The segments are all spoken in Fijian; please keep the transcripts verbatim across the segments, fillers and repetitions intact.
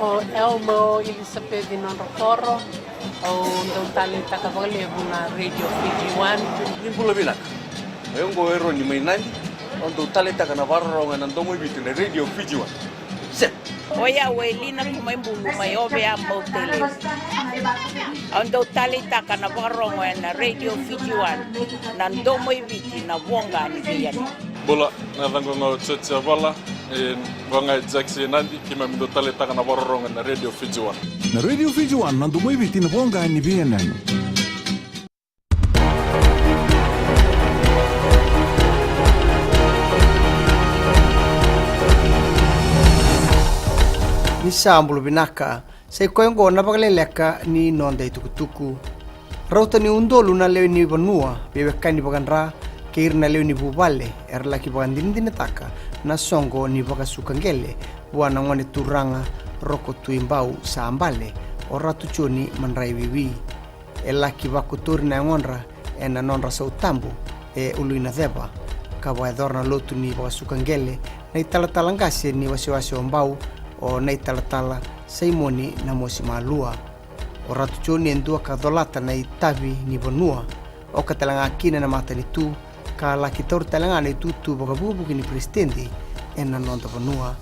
O Elmo Elisapeci Nodrokoro, au dau taleitaka vakalevu na Radio Fiji One. Ni bula vinaka. O yau oqo o Eroni mai Nadi, au dau taleitaka na vakarorogo ena domo i Viti na Radio Fiji One. Set. O yau o Elina Kumaibulu mai Ovea, Mautelevu. Au dau taleitaka na vakarorogo ena Radio Fiji One, na domo i Viti, na voqa ni veiyanuyanu. Bula, na yacaqu ga o George Avala, e, vaka ga e Jackson Nadi, keimami dau taleitaka na vakarorogo ena Radio Fiji One. Na Radio Fiji One, na domo i Viti, na voqa ni veiyanuyanu. Ni sa bula vinaka. Sa i koya oqo na vakaleleka ni noda itukutuku. Rauta ni udolu na lewe ni vanua, veiwekani vakadra kei ira na lewe ni vuvale era laki vakadinadinataka na soqo ni vakasuka qele vua na gone turaga Roko Tuibau sa bale, o Ratu Joni Madraiwiwi. E laki vakotori na yagodra ena nodra sautabu e Uluinaceva, ka vakayacora na lotu ni vakasuka qele na italatala qase ni wasewase o Bau, o na italatala Saimoni Namosimalua. O Ratu Joni e dua ka colata na itavi ni vanua, oka tale ga kina na matanitu, ka laki taura tale ga na itutu vakavukivuki ni peresitedi ena noda vanua.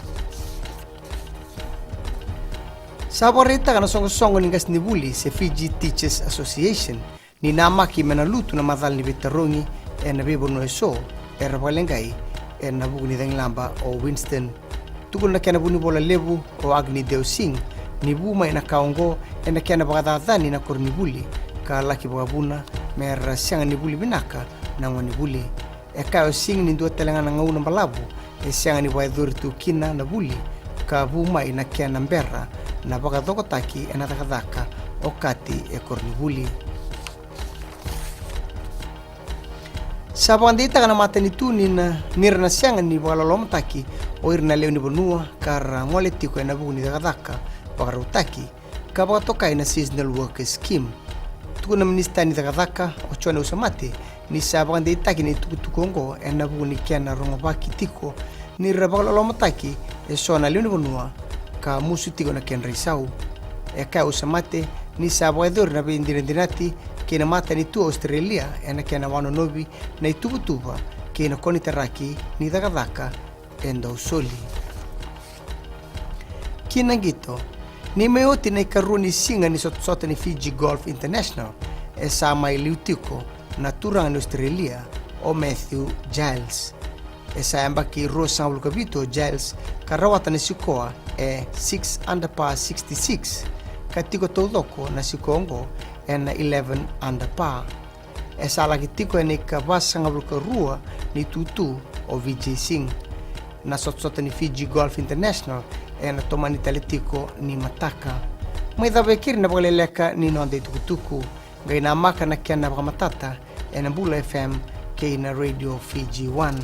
Sa vakaraitaka na soqosoqo ni qasenivuli se Fiji Teachers Association ni namaki me na lutu na macala ni veitarogi ena veivanua eso era vakaleqai ena vuku ni cagilaba o Winston. Tukuna na kena vunivola levu o Agni Deo Singh ni vu mai na ka oqo ena kena vakacacani na koronivuli ka laki vakavuna me ra sega ni vuli vinaka na gonevuli. E kaya o Singh ni dua tale ga na gauna balavu e sega ni vakayacori tu kina na vuli ka vu mai na kena bera na vakacokotaki ena cakacaka okati e koronivuli. Sa vakadeitaka na matanitu ni na, ni ra na sega ni vakalolomataki o ira na lewe ni vanua ka ra gole tiko ena vuku ni cakacaka vakarautaki ka vakatokai na Seasonal Workers Scheme. Tukuna na minisita ni cakacaka o Jone Usamate ni sa vakadeitaki na itukutuku oqo ena vuku ni kena rogovaki tiko ni ra vakalolomataki eso na lewe ni vanua ka musu tiko na kedra isau. E kaya o Usamate ni sa vakayacori na veidinadinati kei na matanitu o Australia ena kena wanonovi na ituvatuva kei na konitaraki ni cakacaka e dau soli. Ki na qito, ni mai oti na ikarua ni siga ni sotasota ni Fiji Golf International, e sa mai liu tiko na turaga ni Australia o Matthew Giles. E sa yabaki ruasagavulu ka vitu o Giles ka rawata na sikoa e six under par sixty-six, ka tiko taucoko na sikoa oqo ena eleven under par. E sa laki tiko ena ikavasagavulu ka rua ni tutu o Vijay Singh. Na sotasota ni Fiji Golf International ena tomani tale tiko ni mataka. Mai cava e keri na vakaleleka ni noda itukutuku. Qai namaka na kena vakamatata ena Bula F M kei na Radio Fiji One.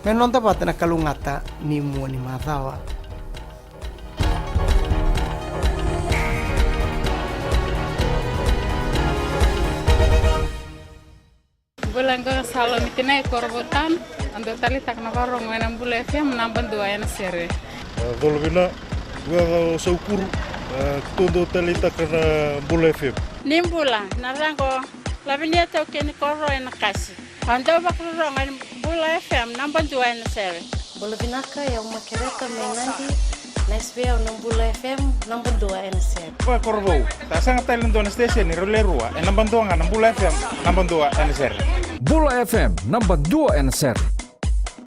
Me noda vata na kalougata ni mua ni macawa. Bula, qo ga Salomi Tinai Korovou Town. Au dau taleitaka na vakarorogo ena Bula F M naba dua ena sere. A, colo vina, qo ga o Saukuru, a, tou dau taleitaka na Bula F M. Ni bula, na yacaqu o Lavinia Taukei ni Koro ena Kasi. Au dau vakarorogo ena Bula F M naba dua ena sere. Bula vinaka, o yau Makereta mai Nadi. Nice vei au na Bula F M naba dua ena sere. Koya Korovou, sa sega tale na dua na station ni rau le rua, e naba dua ga na Bula F M naba dua ena sere. Bula F M naba dua ena sere.